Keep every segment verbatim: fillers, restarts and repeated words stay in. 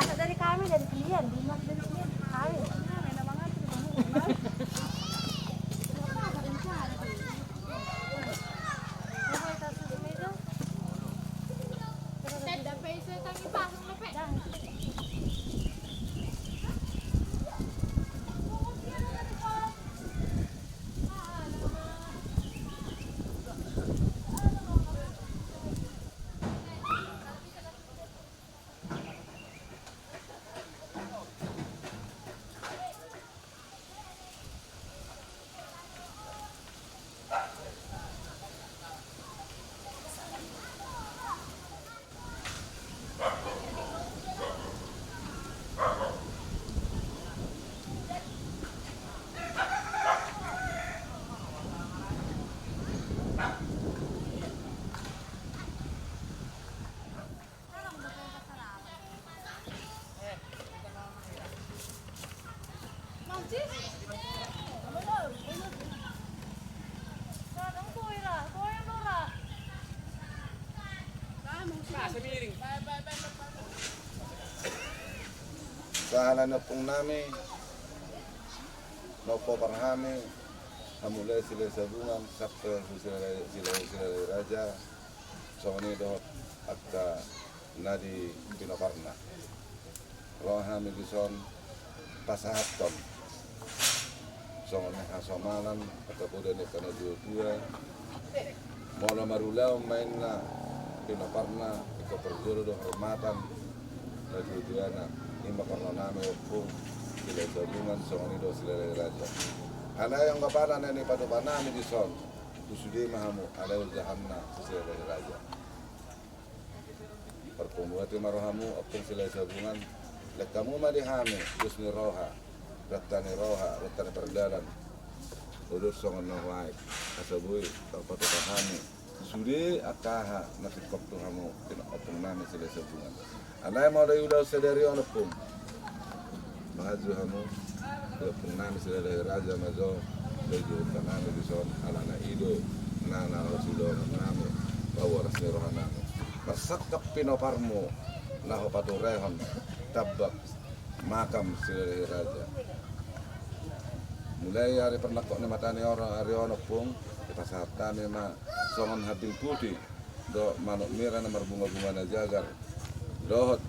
Dari kami, dari kalian, di mana dari kalian? Kami. Sahala ni ompung nami, na hupohar hami, hamu lae Silahisabungan, sampe tu Silalahi, Silalahi, Silalahi Raja, songon i dohot angka na di pinoparna. Ro hami dison pasahathon songon i hasomalan, angka poda ni angka na tuatua. Molo marulaon ma inna pinoparna, ingkon parjolo do hormatan na tuatuana, i ma parlo nami ompung Silahisabungan, songon i do Silalahi Raja. Alai anggo pala na nipatupa nami dison, tu sude ma hamu alai ulaonna tu Silalahi Raja. Parpunguan i ma rohamu, ompung Silahisabungan, lehon hamu ma di hami dos ni roha, ranta ni roha, ranta ni pardalan. Udur songon na huaek, asa boi tarpatupa hami sude angka aha na singkop tu hamu, pinompar nami Silahisabungan. Alai molo ulaon sadari on, ompung, mangaji hamu, ompung nami Silalahi Raja ma jo, lae jo ompung nami dison, alana i do na, na laho siulaonon nami, paboras ni roha nami. Marsangkap pinomparmu na hupaturehon tambak makam Silalahi Raja. Mulai ari parnangkok ni mata ni ari on, ompung, dipasahat hami ma songon hambing puti dohot manuk mira na marbungabunga na jagar, dohot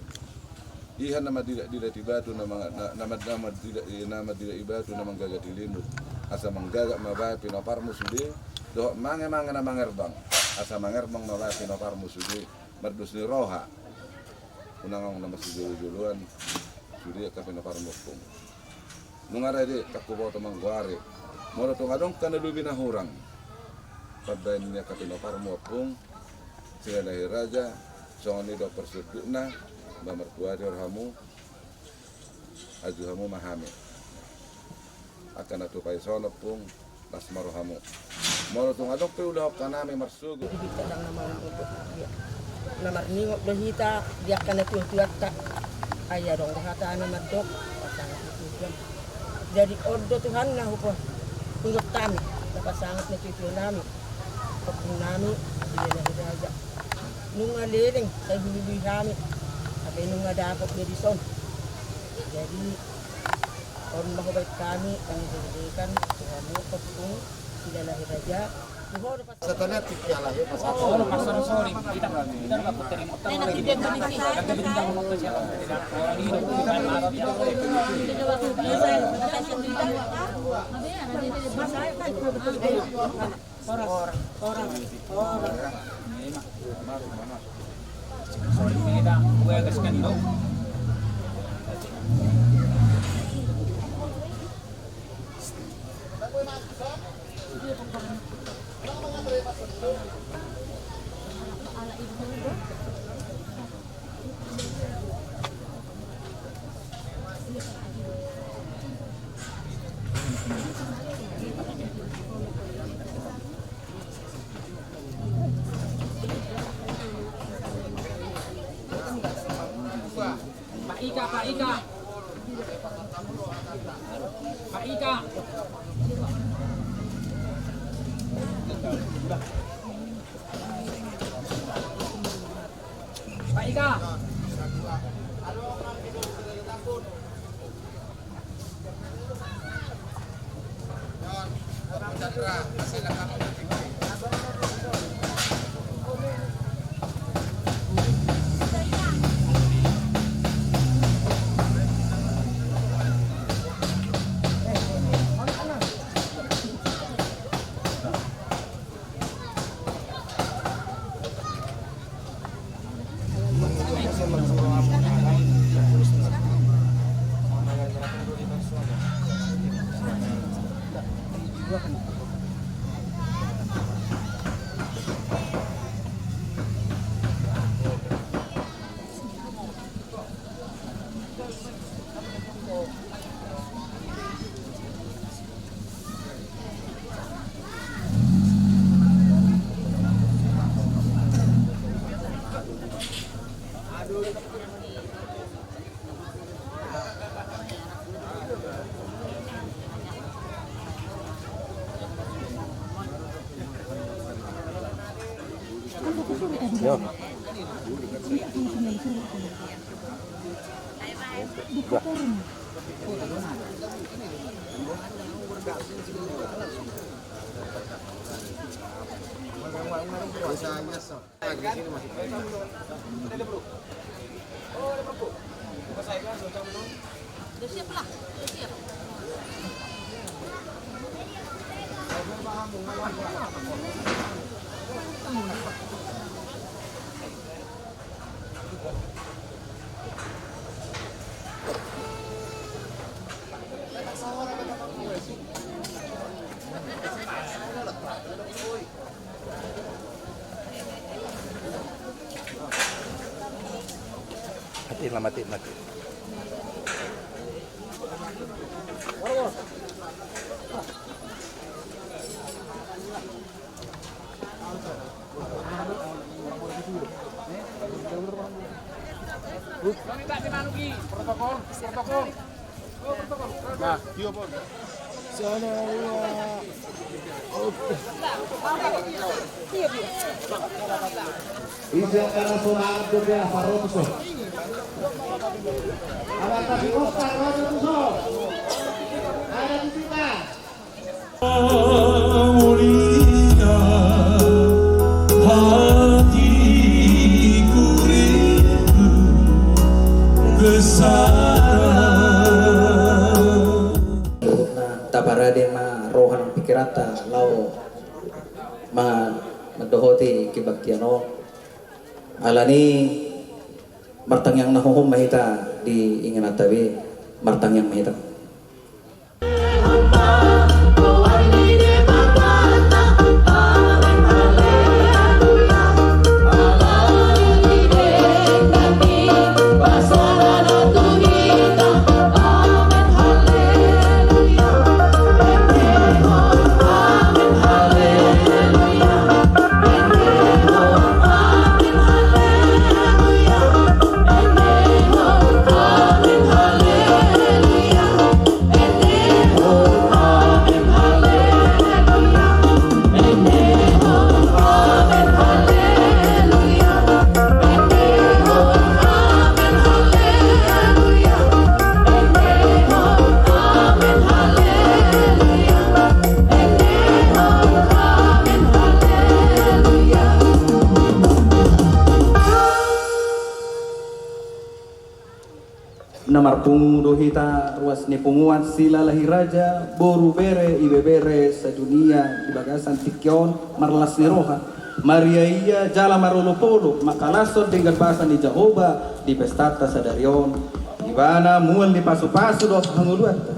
iha na mandilakdilak i batu na manga-, na, na, na mandilak, na mandilak i batu na manggagat i limut, asa manggagat ma baen pinomparmu sude, dohot mangemange na mangerbang, asa mangerbang ma baen pinomparmu sude, mardos ni roha. Unang adong na marsijolojoloan sude angka pinomparmu, ompung. Nunga rade, ndang huboto manggoari. Molo tung adong angka na lobi na hurang pambaen ni angka pinomparmu, ompung Silalahi Raja, songon i do parsondukna, ba martua do rohamu, ajuhon hamu ma hami. Angka na tupa i songon, ompung, las ma rohamu. Molo tung adong pe ulaon nami marsogot. Di hita ndang na marningot do hita di angka na tuatuanta. Ai adong do hata na mandok, pasangat ni tujuan. Jadi on do Tuhan na hupaingot hami, na pasangat ni tujuan nami. Ompung nami, Silalahi Raja. Nunga leleng sai hulului hami, hape nunga dapot be dison. Jadi on ma hubaen hami, kami berikan tu hamu, ompung Silalahi Raja. Tu ho do pas. Setelah tiga lahir pas satu. Oh, pas satu, sorry. Kita, kita udah puterin motor. Orang, orang, orang. Sorry, kita, gue kasihkan dulu. Pak Ika, Pak Ika. Pak Ika. Pak Ika. Mati lah, mati, mati. Protokol, protokol. Nah, iya, Bos. Ise kana so mangan dope, apa roto so? Apa tapi Oscar roto tu so? Ada di sita. Mulia hatiku rindu ke sana. Taparade ma roha nang pikiranta laho ma-, mandohoti kebaktian on. Alani martangiang na hohom ma hita di ingananta be, martangiang ma hita. Na marpungu do hita ruas ni punguan Silalahi Raja, boru, bere, ibebere sadunia di bagasan tingki on marlas ni roha, mariaia jala marolopolop mangkalashon denggan basa ni Jahowa di pestanta sadari on. Ibana mual ni pasupasu dohot hangoluanta.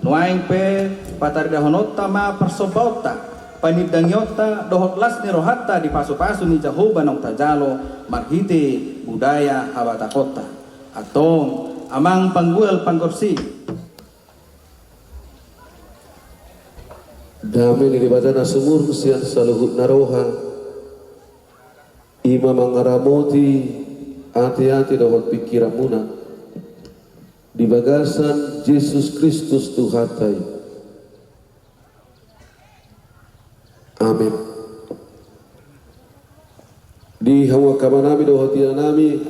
Nuaeng pe pataridahononta ma parsombaonta, panindangionta dohot las ni rohanta di pasupasu ni Jahowa naung tajalo marhite budaya habatakonta. Antong, amang panggual panggorsi. Dame ni Debata na sumurung sian saluhutna roha, i ma mangaramoti ateate dohot pingkiranmuna di bagasan Jesus Kristus Tuhanta i. Amen. Di hamu angka amanami dohot inanami,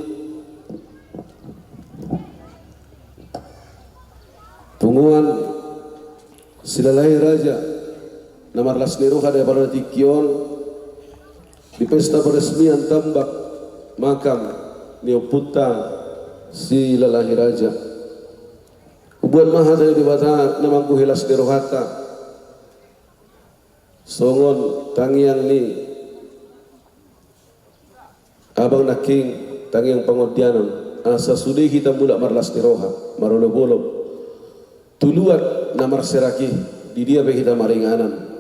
punguan Silalahi Raja, na marlas ni roha di partingkian on, di pesta peresmian tambak makam ni ompunta si Lalahi Raja. Hubuat ma hata ni Debata na manggohi las ni rohanta, songon tangiang ni abang nangkin, tangiang pangondianan, asa sude hita mulak marlas ni roha, marolopolop tu luat na marserak i, di dia pe hita maringanan.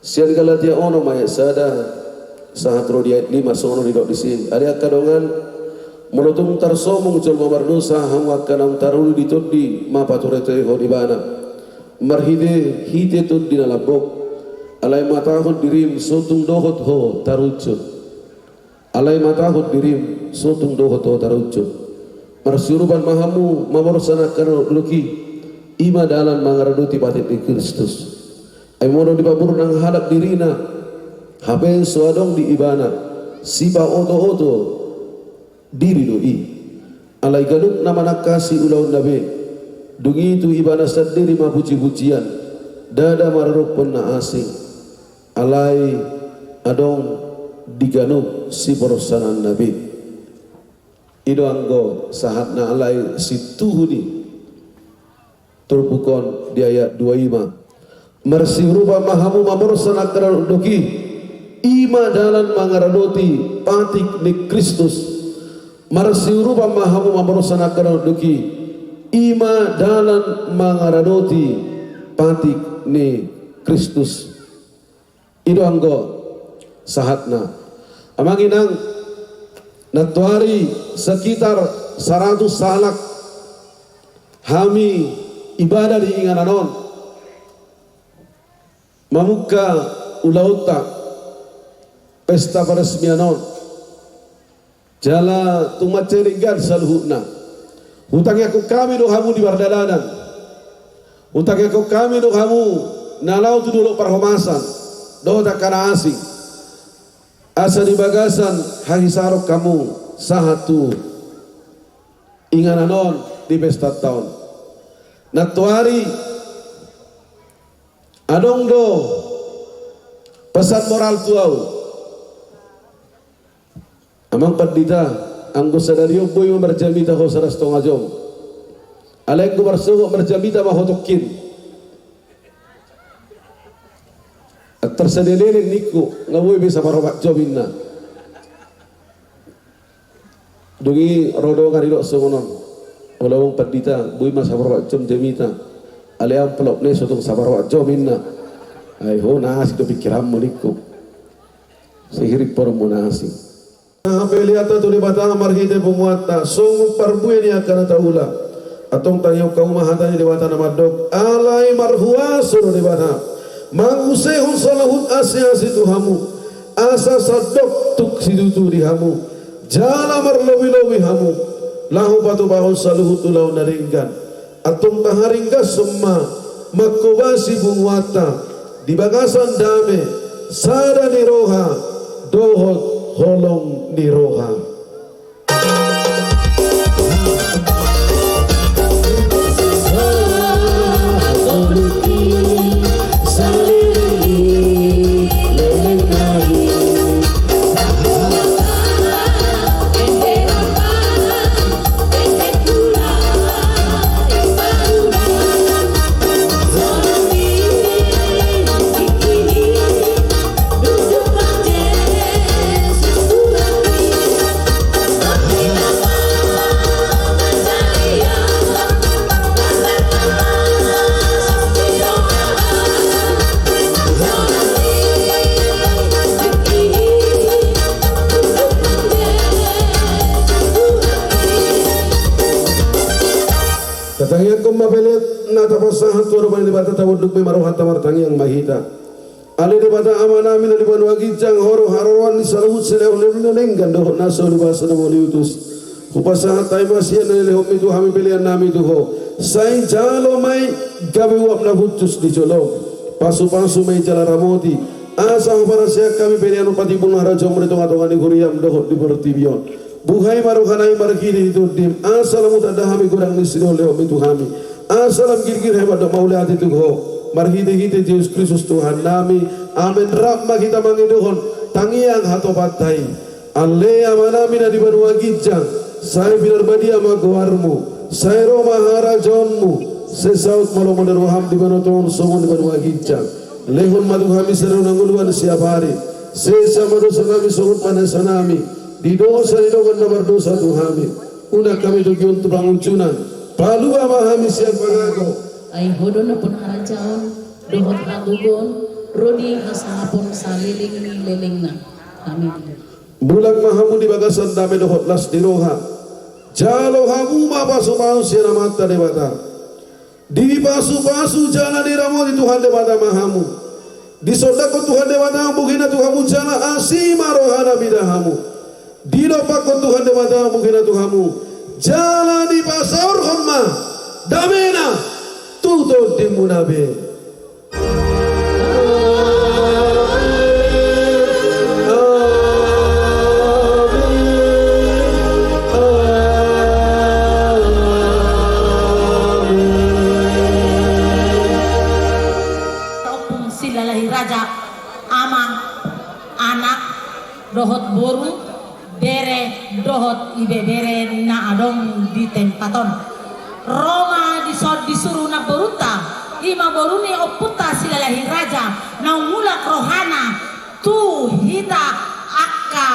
Sian Galatia onom ayat sada, sahat ro di ayat lima, songon on didok disi: Alai angka dongan, molo tung tarsomung jolma mardosa, hamu angka naung taruli di tondi, ma patureturehon ibana marhitehite tondi na lambok. Alai matahon dirim, so tung dohot ho tarunjun. Alai matahon dirim, so tung dohot ho tarunjun. Marsiurupan ma hamu mamorsan angka na dokdok i, i ma dalan mangaradoti patik ni Kristus. Ai molo dipaburnang halak dirina, hape so adong di ibana, sipaotooto diri do i. Alai ganup na manangkasi ulaonna be, dung i tu ibana sandiri ma pujipujian, ndada maradophon na asing. Alai adong di ganup siporsananna be. I do anggo sahatna. Alai situhu ni turpuk on di ayat dua i ma: Marsiurupan ma hamu mamorsan angka na dokdok i, i ma dalan mangaradoti patik ni Kristus. Marsiurupan ma hamu mamorsan angka na dokdok i, i ma dalan mangaradoti patik ni Kristus. I do anggo sahatna. Amang inang, nantoari sekitar saratus halak hami ibada di inganan on, mamungka ulaonta pesta peresmian on. Jala tung mansai denggan saluhutna. Hutangiangkon hami do hamu di pardalanan. Hutangiangkon hami do hamu na laho tu dolok parhomasan dohot angka na asing, asa di bagasan hahisaron hamu sahat tu inganan on di pestanta on. Nantoari adong do pesan moral tu ahu. Amang pandita, anggo sadari on boi ma marjamita ho sada satonga jom. Alai anggo marsogot marjamita ma ho tongkin. Antar sada leleng ningku, nga boi be saparopat jom ninna. Dung i ro dongan didok songon on: Olo amang pandita, boi ma saparopat jom jamita. Alai amplopna i so tung saparopat jom ninna. Ai ho na asing do pingkiranmu ningku. Sai hirimpononmu na asing. Peleanta tu Debata marhite punguanta songon parbue ni angka na taula. Antong tangihon hamu ma hata ni Debata na mandok: Alai marhuaso do Debata mangusehon saluhut asiasi tu hamu, asa sandok tung situtu di hamu, jala marlobilobi hamu laho patupahon saluhut ulaon na denggan. Antong taharinggashon ma manghobasi punguanta di bagasan dame, sada ni roha dohot holong ni roha. Tatangiangkon ma pelean na tapasahat tu adopan ni Debata, tabonduk be ma rohanta, martangiang ma hita. Ale Debata Amanami na di banua ginjang, Ho do haroroan ni saluhut silehonlehon na denggan dohot na so lupa, so na mauliutus. Hupasahat hami ma sian na nilehonMi tu hami peleannami tu Ho. Sai jalo ma i gabe uap na hushus di joloM. Pasupasu ma i jala ramoti, asa huparsiajar hami pelean on patimbul harajaonMu di tongatonga ni huriaM dohot di portibi on. Buhai ma rohanami marhite di TondiM, asa lam hutanda hami godang ni silehonlehonMi tu hami, asa lam girgir hami mandok mauliate tu Ho. Marhitehite Jesus Kristus Tuhannami, amen. Rap ma hita mangidohon tangiang hatopanta i. Ale Amanami na di banua ginjang, sai pinarbadia ma goarMu, sai ro ma harajaonMu, sai saut ma lomo ni rohaM di banua tonga on songon di banua ginjang. Lehon ma tu hami sadari on hangoluan siapari. Sesa ma dosanami songon panesanami di dosa ni dongan na mardosa tu hami. Unang hami togihon tu pangunjunan. Palua ma hami sian pangago. Ai Ho do na pinarharajaon dohot hangoluan, ro di hasangapon saleleng ni lelengna. Amin. Mulak ma hamu di bagasan dame dohot las ni roha. Jalo hamu ma pasupasu sian Amanta Debata. Dipasupasu jala diramoti Tuhan Debata ma hamu. Disondangkon Tuhan Debata bugina tu hamu jala asi ma rohana mida hamu. Didompakkon Tuhan Debata bugina tu hamu jala dipasaorhon ma damena tu tondimuna be. Ompung Silalahi Raja, ama, anak, dohot boru, bere dohot ibebere na adong di tempat on. Ro ma dison disuru namborunta, i ma boru ni ompunta Silalahi Raja, naung mulak rohana tu hita angka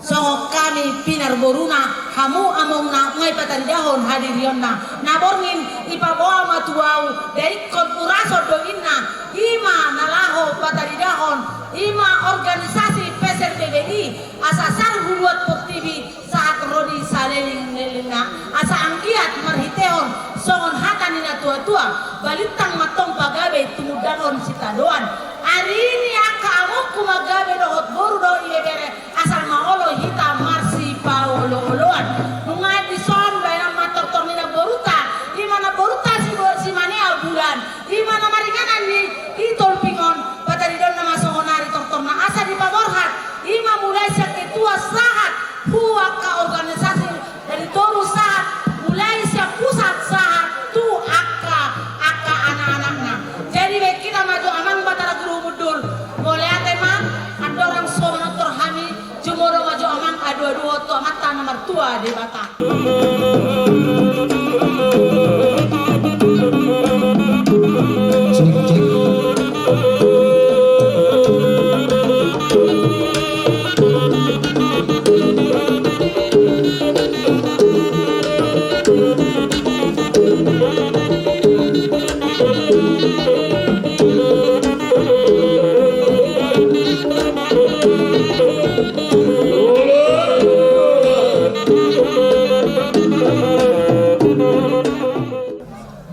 songon hami pinarboruna, hamu amongna, nunga dipataridahon hadirionna. Na borngin dipaboa ma tu ahu, da ingkon urason do inna, i ma na laho pataridahon, i ma organisasi P S R B B I, asa sar huluat portibi, sahat ro di saleleng ni lelengna, asa anggiat marhitehon songon hata ni natuatua, balintang ma antong pagabe tumundalhon sitadoan. Ari ni angka amongku ma gabe dohot boru dohot ibebere, asal ma olo hita marsipaolooloan. Nunga dison bahenon ma tortor ni namborunta, i ma namborunta si, si Manea Bulan. I ma na maringanan ni i Tolping on, pataridahonna ma songon ari tortorna asa dipaborhat, i ma mulai sian ketua sahat tu angka organisasi dari toru sahat, mulai sian pusat sahat tu angka, angka anak-anakna. Jadi baen hita ma jo amang Batara Guru Humundul, mauliate ma, andorang so manortor hami, jumolo ma jo amang adu-aduhon tu Amanta na martua Debata.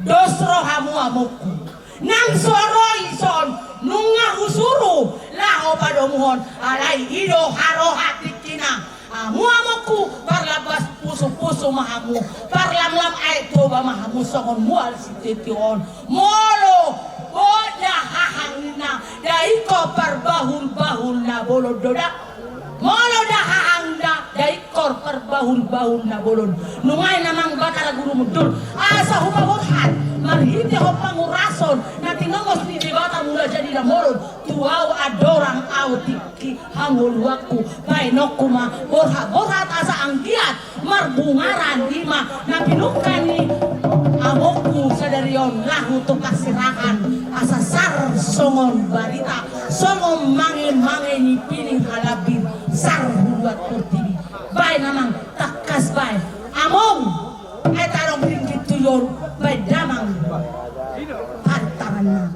Dos rohamu amongku, nang so ro ison, nunga husuru laho padomuhon, alai i do haroha tingkina. Hamu amongku, parlambas pusupusu ma hamu, parlamlam aek Toba ma hamu songon mual sititi on. Molo boda hahangna, da ingkon parbahulbahul na bolon do da. Molo da hahangna, da ingkon parbahulbahul na bolon. Nunga i amang Batara Guru Humundul, asa hupaborhat marhitehon pangurason na tinongos ni Debata Mulajadi Namolon tu ahu andorang ahu tingki hangoluanku, baenonku ma borhat, borhat asa anggiat marbungaran i ma na pinungka ni amongku sadari on laho tu parserahan, asa sar songon barita, songon mangemange ni pining halambir, sar huluat portibi. Baen amang, tangkas baen. Among, ai tadong ringgit tu jolo, baen damang pantanganna.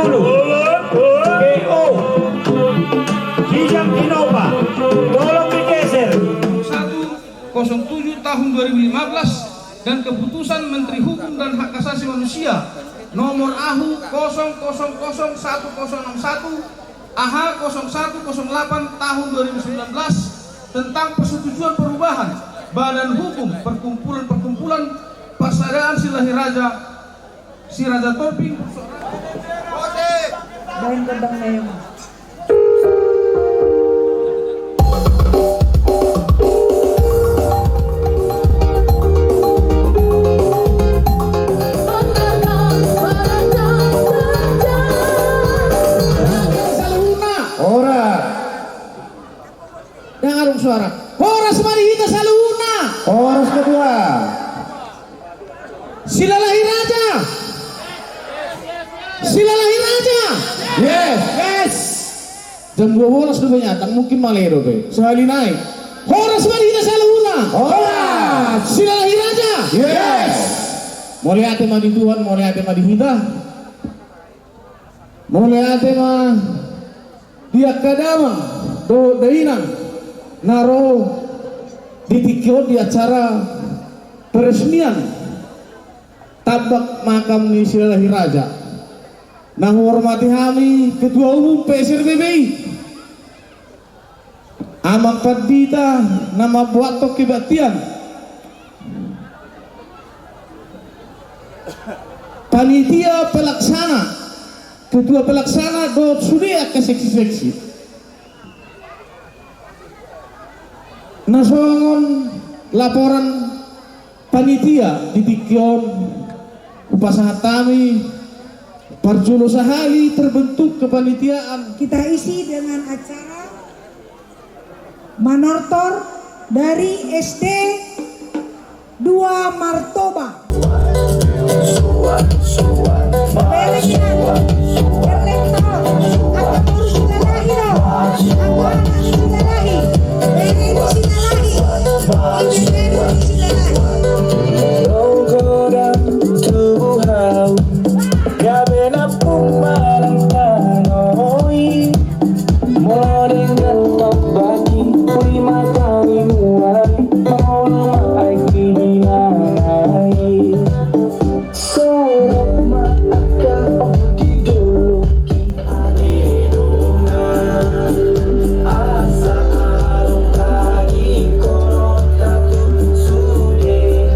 P O Kijang Innova, tolong digeser. Satu kosong tujuh tahun dua ribu lima belas, dan Keputusan Menteri Hukum dan Hak Asasi Manusia nomor A H U kosong kosong kosong satu kosong enam satu, A H kosong satu kosong delapan tahun dua ribu sembilan belas, tentang persetujuan perubahan badan hukum perkumpulan-perkumpulan Parsadaan Silalahi Raja, Siraja Toping. Baen gondang na, Mas. Horas. Ndang adong suara. Horas ma di hita saluhutna. Horas, Ketua. Silalahi Raja. Silalahi Raja. Yes. Yes. Jam dua belas dope nyatang, mungkin male dope. Sahali nai. Horas ma di hita saluhutna. Horas. Silalahi Raja. Yes. Mauliate ma di Tuhan, mauliate ma di hita. Mauliate ma di angka damang dohot dainang na ro di tingki on di acara peresmian tambak makam ni Silalahi Raja. Na huhormati hami Ketua Umum P S R B B I, Amang Pandita na mambuat kebaktian. Panitia pelaksana, ketua pelaksana dohot sude angka seksi-seksi. Na songon laporan panitia di tingki on, hupasahat hami parjolo sahali terbentuk kepanitiaan. Kita isi dengan acara manortor dari S D dua Martoba. Bereng, bereng, angka boru Silalahi do. Angka anak Silalahi. Bereng Silalahi. Bereng Silalahi. Rongkodam tubuhau, gabe nampung manang tanoi. Molo denggan tambak i, uli ma hami muari, molo ma aek i di nai. Sorop ma angka on di dolok i. Asa adong tagi koronta tu sude.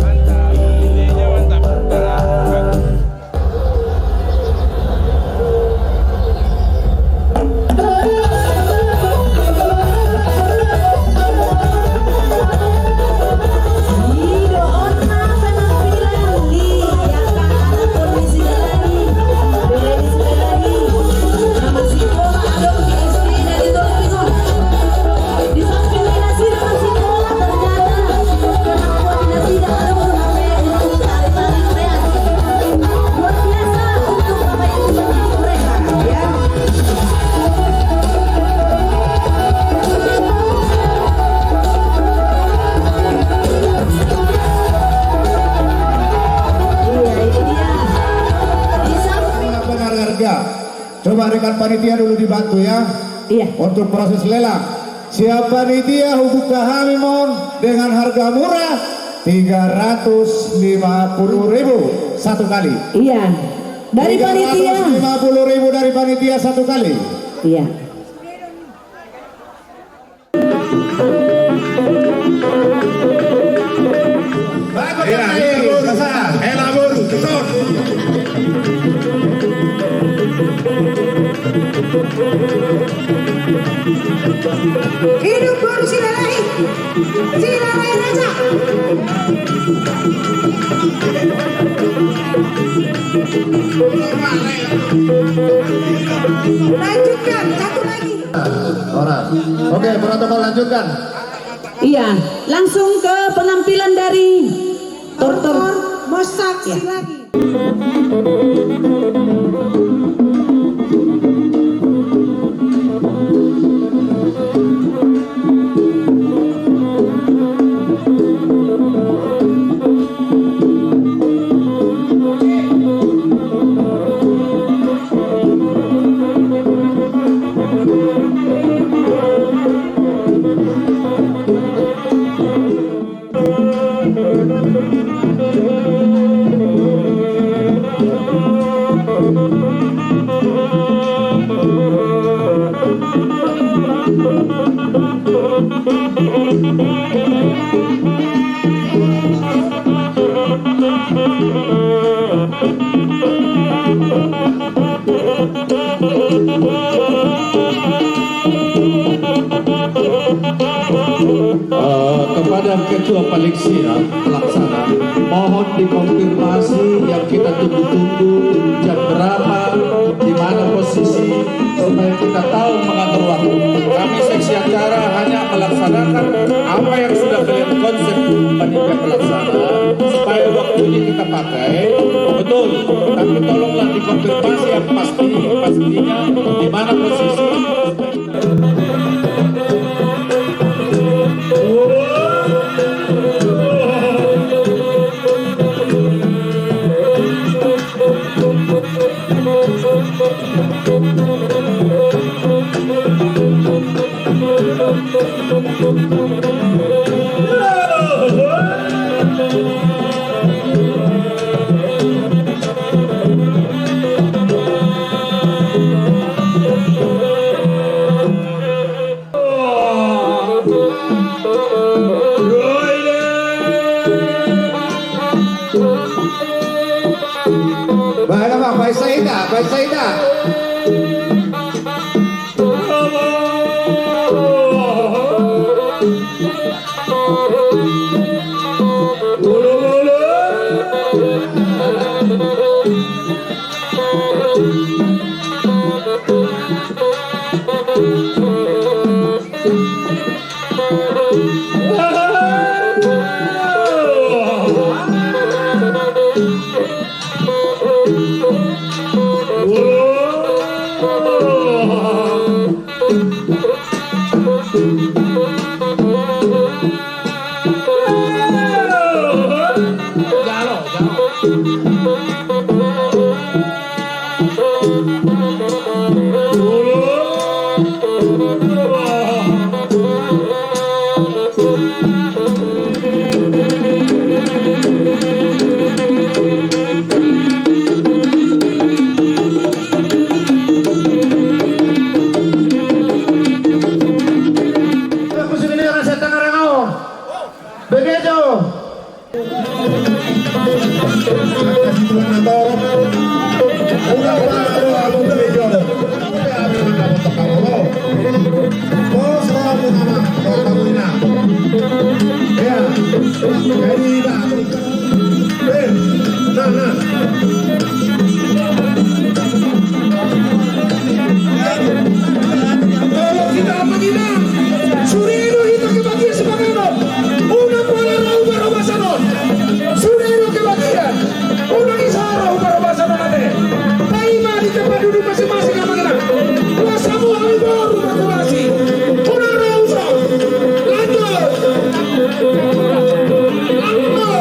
Pengharga. Coba rekan panitia dulu dibantu ya. Iya. Untuk proses lelang. Siap panitia, hubuka hami mon dengan harga murah tiga ratus lima puluh ribu satu kali. Iya. Dari panitia. Tiga ratus lima puluh ribu dari panitia satu kali. Iya. Hidup boru Silalahi. Silalahi Raja. Lanjutkan, satu lagi. Horas. Oke, protokol lanjutkan. Iya, langsung ke penampilan dari Tortor. Tortor Mosak Silalahi. Paling siap pelaksana, mohon dikonfirmasi yang kita tunggu-tunggu, jam berapa, di mana posisi, supaya kita tahu mengatur waktu. Kami seksi acara hanya melaksanakan apa yang sudah kalian konsep, panitia pelaksana, supaya waktunya kita pakai betul. Tapi tolonglah dikonfirmasi yang pasti, pastinya di mana posisi. Baik, Bang. Baik, Saida. Baik, Saida. Begejo. Tolong hita amang inang, sude do hita kebagian sipanganon. Unang pola ro barobasan on. Sude do kebagian. Unang i sahat ro barobasan on ate. Paima di tempat duduk masing-masing amang inang. Las hamu hami boru marhobasi. Unang ro uson. Lanjut. Lanjut.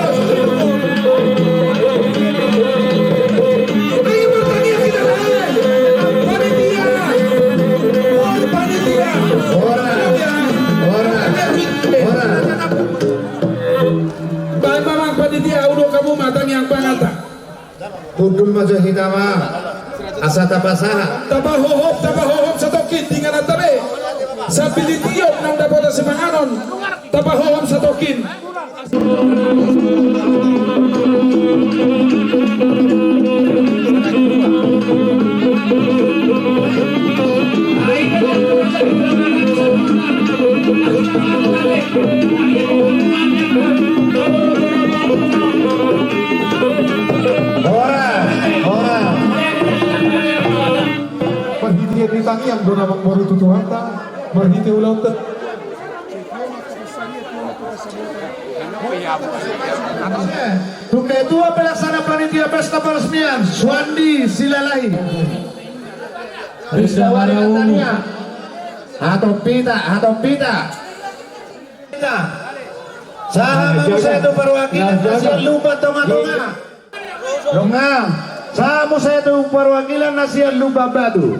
Ayo martangiang hita, panitia. Oi, panitia. Ora, ora, ora. Baen ma amang panitia, udok hamu ma tangiang panganta. Hundul ma jo hita ma. Asa tapasahat. Tapahohom, tapahohom satongkin di ingananta be. Sambil i tiop nang dapotan sipanganon. Tapahohom satongkin. Horas, horas. Marhite ni tangiang do na mangboru tu Tuhanta, marhite ulaonta. Tu ketua pelaksana panitia pesta peresmian, Suandi Silalahi. Pesta wali Natania. Hatop hita, hatop hita. Sahat ma muse tu perwakilan na sian Lumban Tonga-tonga. Dongan, sahat muse tu perwakilan na sian Lumban Batu.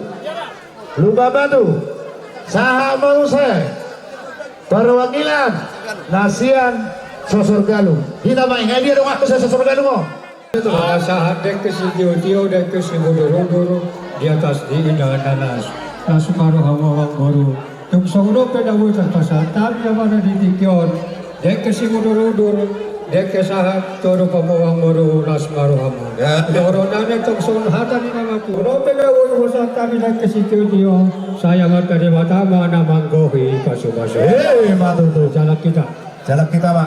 Lumban Batu, sahat ma muse perwakilan na sian Sosor Galung. Hita ma i, nga dia dongan muse Sosor Galung on. Sahat dengke sitio-tio, dengke simudur-udur, di atas di indahan na las. Las ma rohamu amangboru. Tung songon on pe na boi tarpasahat hami amana di tingki on. Dengke simudur-udur, dengke sahat tu adopanmu amangboru, las ma rohamu. Ya. Dohonon nami tong songon hata ni na mampu. Songon on pe na boi hupasahat hami dengke sitio-tio. Sai Amanta Debata ma na manggohi pasu-pasu. Eh, ma tutu. Jalang hita. Jalang hita ma.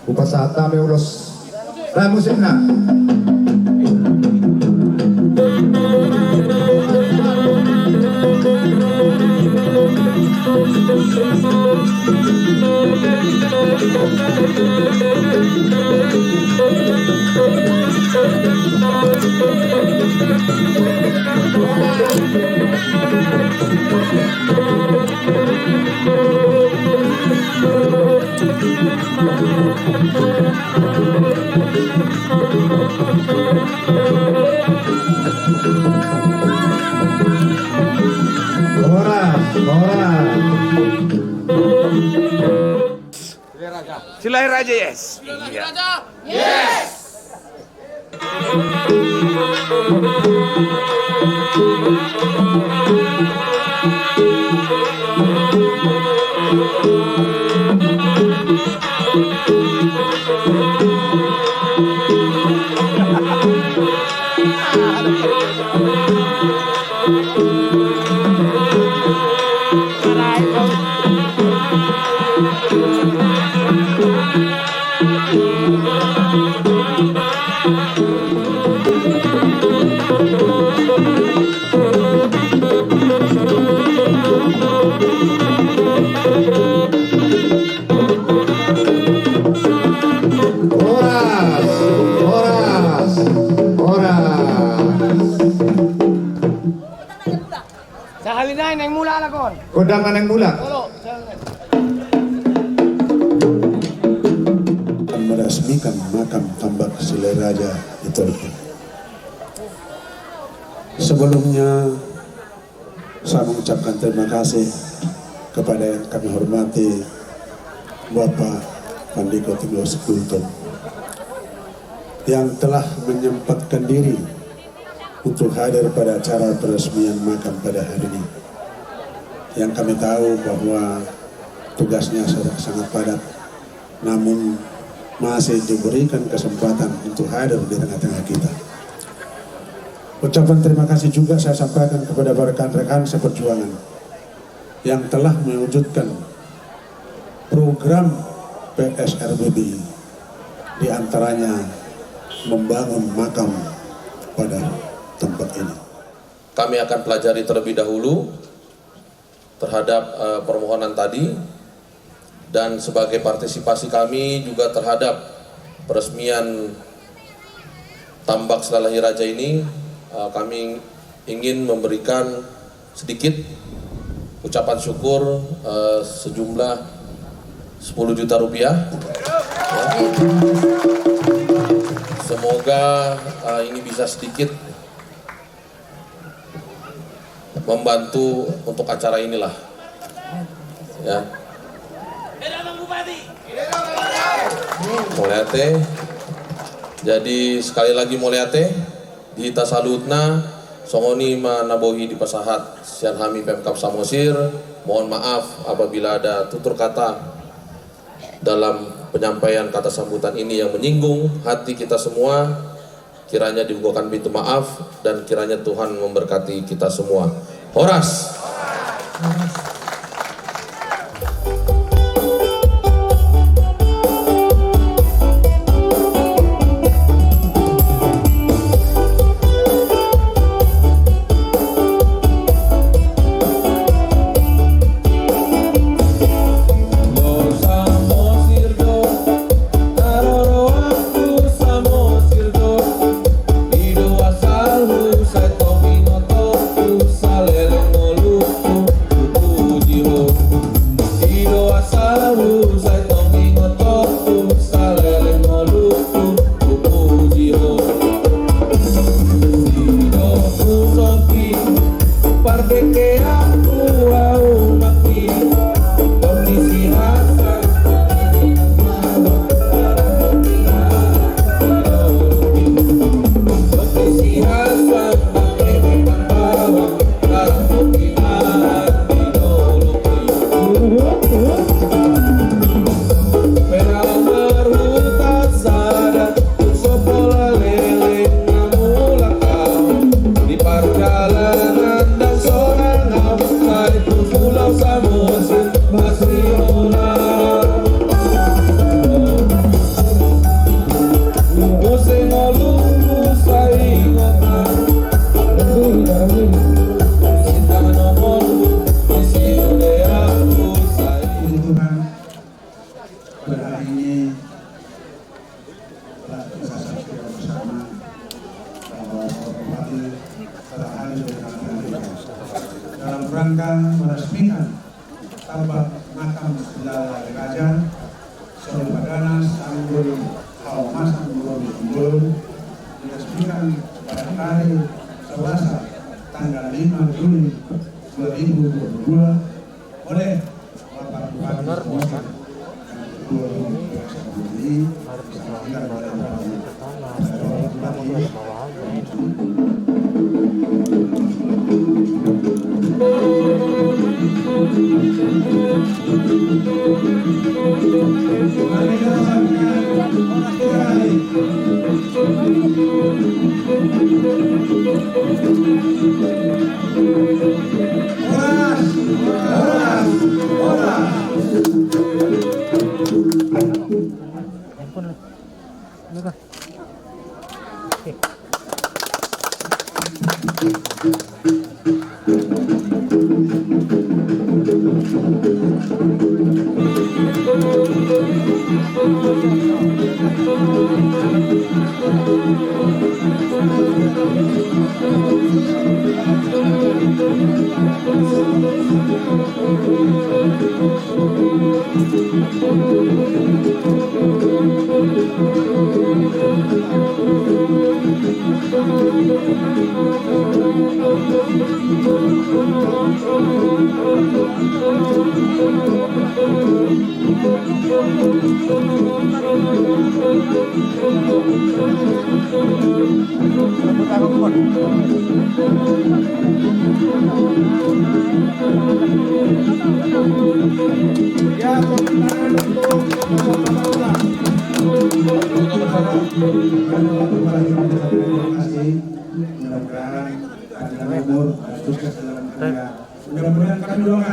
Hupasahat hami ulos. Bahen musikna. Horas, horas. Silahi Raja, yes. Iya. Yes. Horas, horas, horas. Sahali nai naeng mulak halak on. Godang na naeng mulak. Olo, sahali nai. Meresmikan makam Tambak Silahi Raja di Torup. Sebelumnya, saya mengucapkan terima kasih kepada yang kami hormati Bapak Pandiko Tenggoh Gultom yang telah menyempatkan diri untuk hadir pada acara peresmian makam pada hari ini. Yang kami tahu bahwa tugasnya sangat, sangat padat, namun masih diberikan kesempatan untuk hadir di tengah-tengah kita. Ucapan terima kasih juga saya sampaikan kepada rekan-rekan seperjuangan yang telah mewujudkan program P S R B B, di antaranya membangun makam pada tempat ini. Kami akan pelajari terlebih dahulu terhadap, eh, permohonan tadi, dan sebagai partisipasi kami juga terhadap peresmian Tambak Silahi Raja ini, eh, kami ingin memberikan sedikit ucapan syukur, eh, sejumlah sepuluh juta rupiah. Ya. Semoga, eh, ini bisa sedikit membantu untuk acara inilah. Ya. Mauliate. Jadi, sekali lagi mauliate di hita saluhutna. Songon i ma na boi dipasahat sian hami Pemkab Samosir. Mohon maaf apabila ada tutur kata dalam penyampaian kata sambutan ini yang menyinggung hati kita semua. Kiranya dibukakan pintu maaf dan kiranya Tuhan memberkati kita semua. Horas. Meresmikan tambak makam Silalahi Raja, Solo Paganas, Tanggul, Haomas, Tanggul, Tanggul, diresmikan pada hari Selasa, tanggal lima Juli dua ribu dua puluh dua, oleh Bapak Bupati Samosir.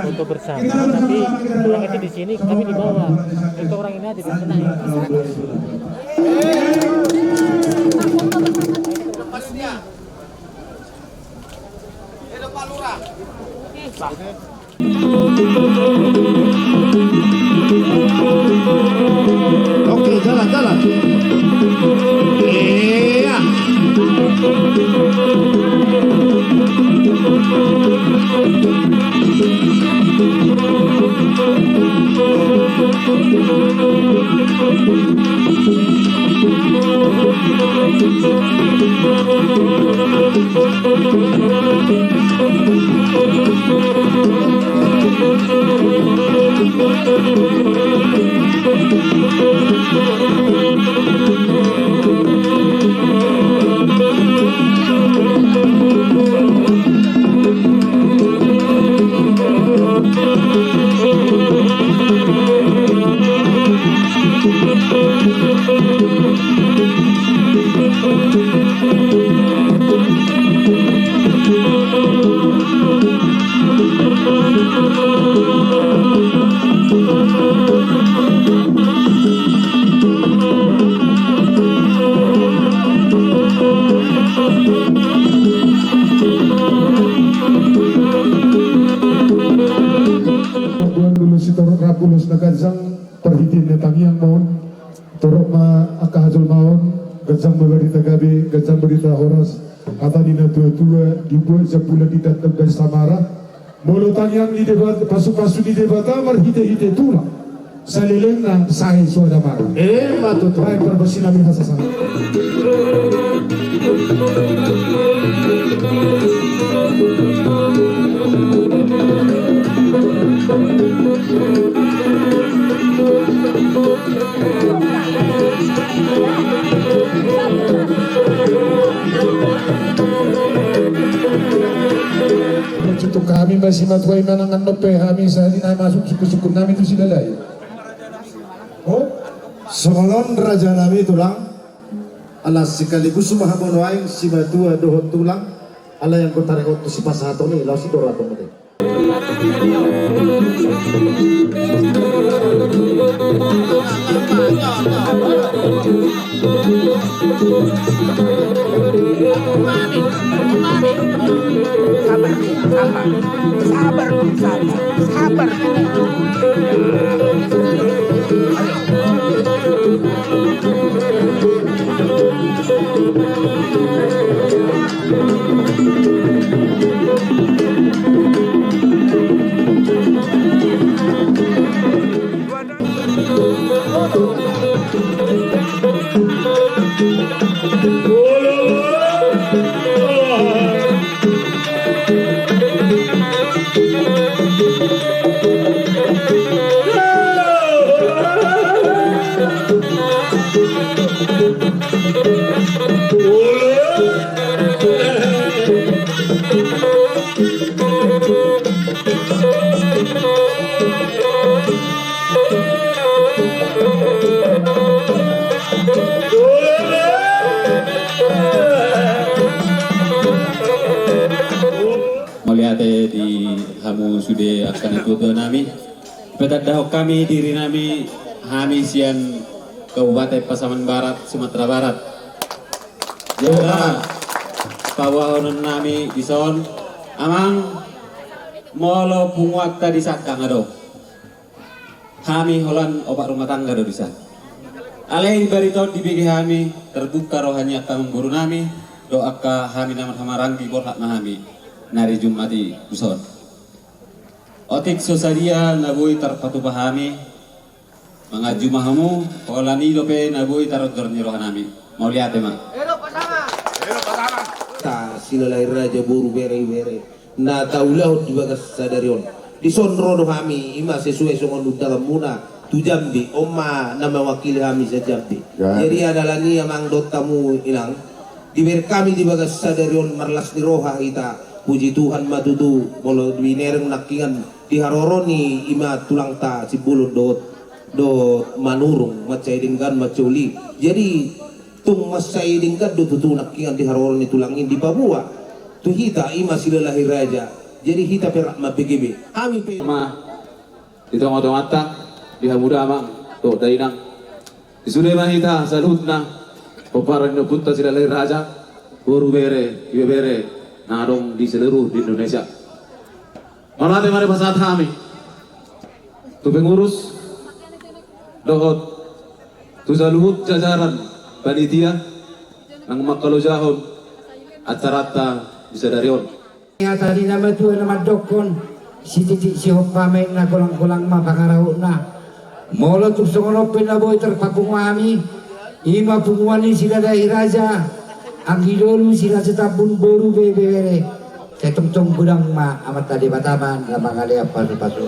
Foto bersama, tapi orangnya di sini, kami di bawah. Itu orang ini aja di sana. Oke, jalan, jalan. Iya. Buat dulu si torop rapulos na ganjang. Parhitean na tangiang ma on, torop ma angka hajolmaon, ganjang ma barita gabe, ganjang barita horas, hata ni na tua-tua, dibuat jambulan di tandok garis samara, molo tangiang ni Debata, pasu-pasu ni Debata marhite-hite tulang, salelengna sae so adamara. Emma tutu. Baen parbasina mi hasasana. Hami ma simatua i manang annon pe hami sahali nai masuk sungkun-sungkun nami tu Silalahi. Songon on raja nami tulang. Ala sekaligus ma hamu nuaeng simatua dohot tulang. Ala yang kutarengot tu sipasahaton i laos i do raton mate. Sabar, sabar, sabar, sabar, sabar. Mauliate di hamu sude angka natuatua nami. Patandahon hami diri nami, hami sian Kabupaten Pasaman Barat, Sumatera Barat. Jala paboahonon nami dison, amang, molo punguanta di sangkang adong, hami holan opat rumah tangga do dison. Alai barita on dibege hami, terbuka roha ni angka amangboru nami dohot angka hami na marhahamaranggi, borhat ma hami nari Jumat i dison. Otik so sadia na boi tarpatupa hami, manganju ma hamu, holan i dope na boi taronjor ni roha nami. Mauliate ma. Ta Silalahi Raja, boru, bere, ibebere, na taulahon di bagas sadari on. Dison ro do hami, i ma sesuai songon undanganmuna tu Jambi, on ma na mewakili hami sian Jambi. Ya. Jadi, ala ni i, amang dohot hamu inang, dibereng hami di bagas sadari on marlas ni roha hita. Puji Tuhan ma tutu, molo binereng nangkiningan di haroro ni, i ma tulangta Simbolon dohot, dohot Manurung, mansai denggan, mansai uli. Jadi, tung mansai denggan do tutu nangkiningan di haroro ni tulang i, dipaboa tu hita, i ma Silalahi Raja. Jadi, hita pe rap mambege be. Hami pe ma di tongatonganta, di hamu damang dohot dainang. Di sude ma hita saluhutna pomparan ni ompunta Silalahi Raja, boru, bere, ibebere na adong di seluruh di Indonesia. Mauliate ma dipasahat hami tu pengurus dohot tu saluhut jajaran panitia na mangkalojahon acaranta di sadari on. Hata ni na matua na mandokkon, sititi sihompa ma inna, golanggolang ma pangarahutna. Molo tung songon on pe na boi tarpapungu hami, i ma punguan ni Silalahi Raja, anggi dolu si Raja Tambun, boru, bere, ibebere. Sai tongtong godang ma Amanta Debata ma na mangalehon pasupasu.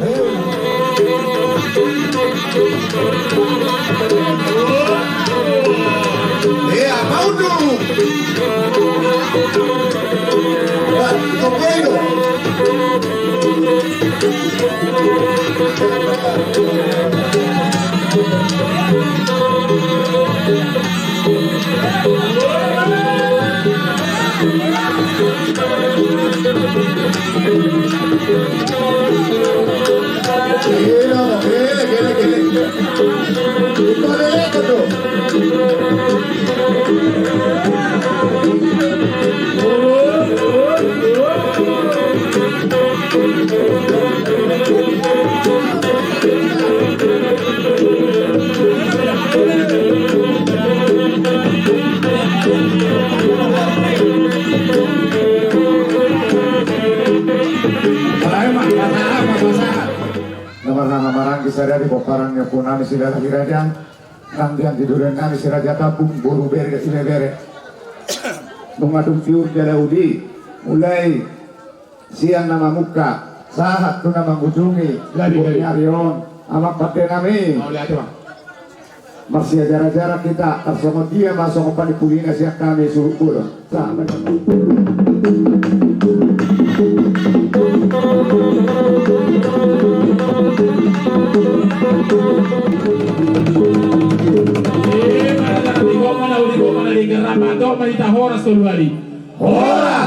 Na marhahamaranggi sadari pomparan ni ompu nami Silalahi Raja, nang di anggi durian nami si Raja Tambun, boru, bere, ibebere. Nunga dung tiur jala uli, mulai sian na mamungka sahat tu na mangujungi. Gabe, gabe. Di ari on, amang pande nami. Mauliate ma. Marsiajarajara hita, tarsongon dia ma songon panipulina sian hami suhut bolon. Sa. Horas.